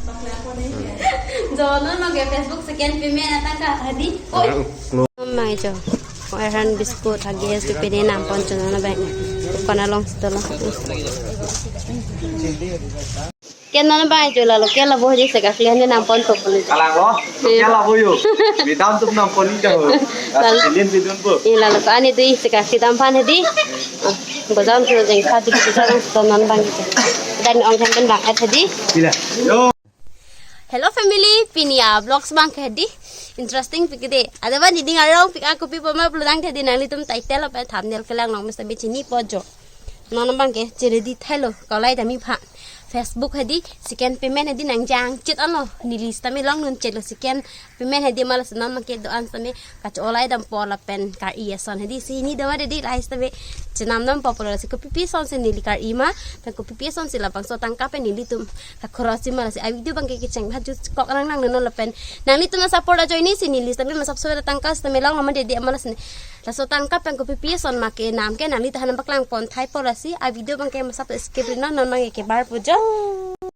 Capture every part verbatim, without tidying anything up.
Jo, non mangke Facebook second payment atangka hadi. Oi. Mang jo. Erhan biscuit hagi es tu pene nampon jo non abang. Kona long sitolo. Ke non abang jo lalo ke labo hadi seka kalian nampon to pun. Kalang lo. Iya. Ke labo yo. Bidam tum nampon ni jaho. Lalo. Silin bidun po. Iya lalo ka ani dui seka sidam pan hadi. Bajam tu jeng kha dik sidam non abang jo. Dan ong kan abang et hadi. Bila. Yo. Hello family, pini a vlogs abangke hadi interesting pik de. Adaba niding arong pik a kopi poma pulo tangte hadi nanglitum title lapen thumbnail kelang long mesti bi chinipo jo. Non abangke chiri di thailo, kolai dam-i pha. Facebook hadi second payment hadi nangjang chet anlo, neli sitame longdun chetlo second payment hadi malasi non mangke do-an sitame kacho-olai dampo lapen kar-i ason hadi si ni dama hadi lahai sitame chenam dampo pulo lasi kopi pi ason si neli kar-i ma, pen kopi pi ason si labangso atangka pen nelitum kakhoros si malasi a video abangke kecheng bhaju kok rang nang non lapen nanglitum a support ajoine si neli sitame masap so atangka sitame long lama hadi malasi laso atangka pen kopi pi ason make nam ke nangli tahan paklang pon thai po lasi a video abangke masap skip ri non, non mangke kebar po jo.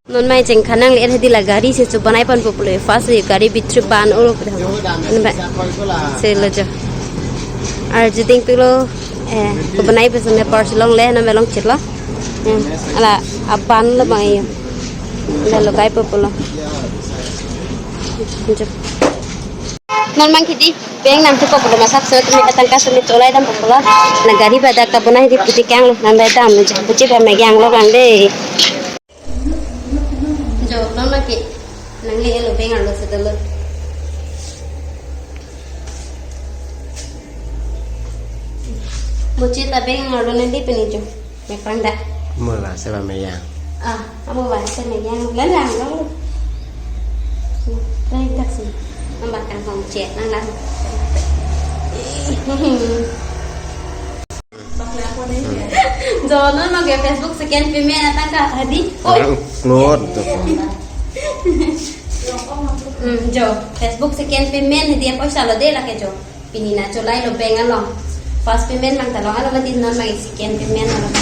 Non mai jeng khanang le hadi la gari si chu banai pon po pulo, first le gari bitri ban olo pu dam. Non ba. Se lo jo. Ar jiding pilo, eh, ko banai pe sene par silong le na melong chit lo. Eh, ala aban lo bang iyo. La lo kai po pulo. Jo. Non mangke hadi beng nam tu po pulo masap se tu atangka sumi cholai dam po pulo. Na gari ba dak ta banai di piti kang lo nan ba dam jo. Buchi ba me gang lo bang de. Jo, non mangke. Nangle elo beng arlo sitolo. Buchi ta beng arlo nangli pini jo. Mepang da. Mo la se ba meyang. Ah, amo ba se meyang. Lalang lo. Rai tak si. Amba kang hong chet nang lang. Jo, non mangke Facebook second payment atangka hadi. Oi. Upload to. Hmm, jo, Facebook second payment hadi apoisa lo de lake jo. Pini na cholai lo beng along. First payment mang ta long along mati non mang second payment along.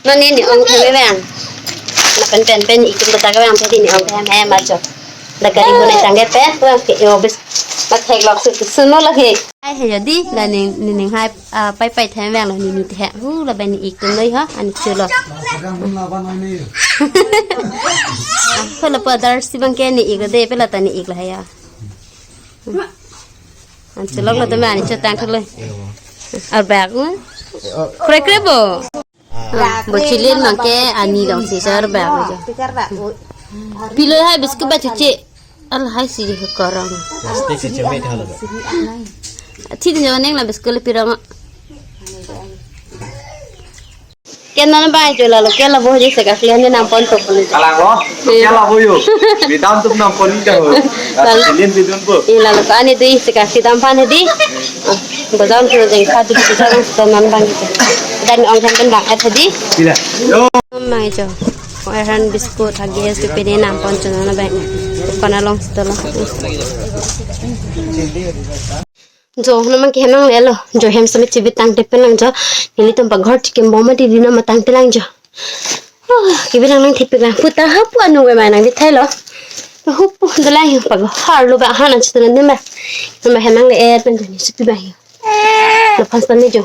Non ni ni ong thame bang. Na pen pen pen ikum bata ka bang pe ni ong thame ma jo. Da gari bo ne tangke pe, wang ke yo bis. Ma thek lok su suno lagi. Ai he jadi la ning ning hai, ah, pai pai thame bang lo ni ni the. Hu la ben ni ikum noi ha ani chulo. Ko la pa dar si bang ke ni ik de pe la ta ni ik la ya. An chulok lo tame ani chotang thuloi. Ar bag mo. Kre kre bo. Ah, bo chilin mangke ani dong si sar bag mo jo. Pilo hai biscuit ba chuche. Al hai si korong. Plastic si chumit halo. Thi jo neng la biscuit le pirong. Ke non ba jo lalo ke labo je seka kalian nampon to pun. Kalang lo. Iya. Ke labo yo. Bidam tum nampon ni jaho. Lalo. Silin bidun po. Iya lalo ka ani dui seka sidam pan hadi. Bajam tu jeng kha dik sidam non bang jo. Dan ong kan abang et hadi. Bila. Yo. Mang jo. Erhan biscuit hagi es tu pene nampon jo non abang. Kona long sitolo. Jo, non mangke hem nangle lo. Jo hem sitame chibit tangte pen lang jo. Nelitum paghor chikim bom mati di non ma tangte lang jo. Oh, kibit lang nang thipik lang. Puta ha pu anu we mai nang di thailo. Hu pu dolang yo paghor lo ba han an chitun nem ba. Nom ba hem nangle er pen jo ni supi ba yo. Lo pas tame jo.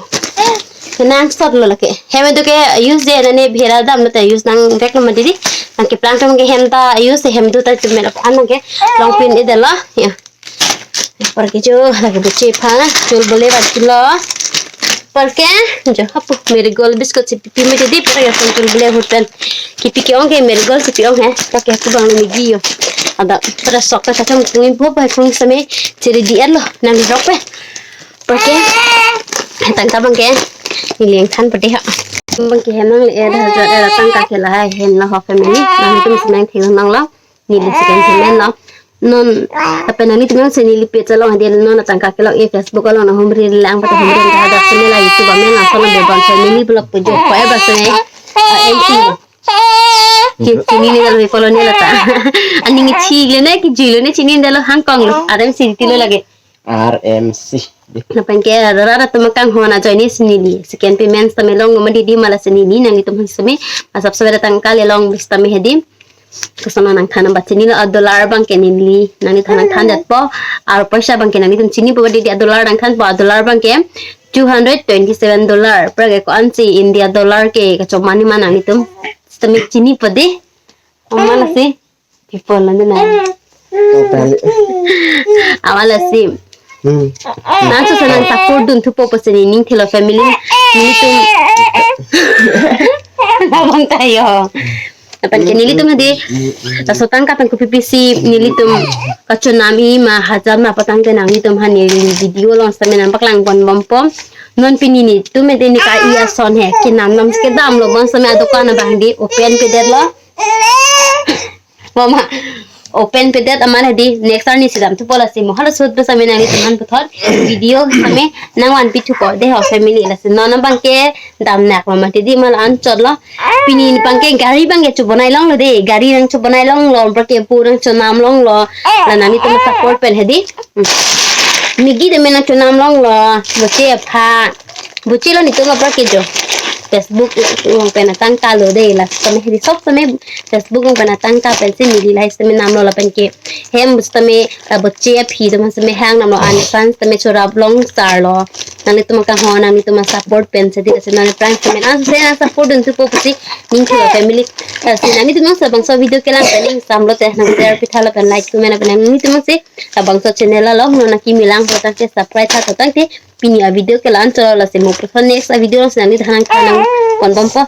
Kenang sot lo lake. Hem do ke use de na ne bhera dam lo ta use nang rek lo ma di di. Nang keplang tum ke hem ta use hem do ta chume lo an nang ke. Long pin e de lo. Ya. Porke jo, lake buchi pha, chul bole ba kilo. Porke, jo, hapu, Marigold biscuit si pipi me jadi, porke pun chul bole hotel. Kipi ke-ong ke Marigold si pi-ong he, porke hapu bang ni gi yo. Ada, pada sok ta kachang kung impo ba kung sitame, chiri di er lo, nang rok pe. Porke, tangka bangke, neli ang than pade ha. Bangke hem nangle er, hajar er, tangka ke lahai, hem lo ho family, nangtum si nang thilo nang lo. Neli second payment lo. Non, apen nangtum si neli page along hadi non atangka kelok e Facebook along na humri lang pata humri ta hadak sene la YouTube amen la kono bebon family vlog pujo. Ko e ba sene. A M C lo. Ki, kini ni kalau follow ni la ta. Aning chi le ne ki jui le ne chini ndalo Hong Kong lo. Adam si ti lo lagi. R M C. Lapen ke rara atum akanghon ajoine si neli second payment sitame longlo ma didi, ma lasi neli nanglitum aphan sitame asap saweda tangka le long sitame hedi. Koson nangthan nangpachinilo, a dollar abang ke neli nangliphan nangthan detpo. Ar paisa abang ke nanglitum chinipo didi, a dollar nangthanpo, a dollar abang ke two hundred twenty-seven dollar. Aphrang ke ko-ansi India dollar ke kachomani ma nanglitum sitame chinipo dei. O ma lasi. People lang din na. Awa lasi. Hmm. Nangso sa nang support dunthupo pusi nening thilo family. Nelitum. Abang tayo. Lapen ke nelitum hedi. Laso tangka pen kopi pisi nelitum kachonam-i ma hajat ma patangte nanglitum aphan neli video along sitame nangpaklang ponbompo. Non pini nelitum hedi ne ka-i ason he. Kenam nam kedamlo bonsitame adokan abang hedi open pedetlo. Mama, open pedet amat hedi, next arni si damthupo lasi mo. Halaso ahut sitame nanglitum aphan puthot video sitame nangvanpithupo dei ho family, lasi non abang ke damnaklo mati dei, ma la-anchotlo. Pini abang ke gari abang ke chobonai longlo dei, gari nangchobonai longlo, aphrang ke pu nangchonam longlo. La nanglitum support pen hedi. Hmm. Maggi tame nangchonam longlo, boche apha. Bochelo nelitum aphrang ke jo. Facebook along pen atangka lo dei, la sitame hedi sok sitame Facebook along pen atangka pensi neli lahai sitame namlo, lapen ke hem sitame, ah, boche aphi atum sitame hang namlo, an fans sitame chorap long star lo. Nanglitum akanghon, nanglitum a-support pensi dei, lasi nangli pran sitame an se nang support dunthupo pusi nening thilo family. Lasi nanglitum nang labangso video kelang pen ning samlo te nang share pitha lapen like comment lapen nanglitum nang si labangso channel along non nangkimi lang tangte subscribe tha tangte pini a-video ke la-anchotlo, lasi mo puthot next a-video along si nangliphan nangthan nangponbompo.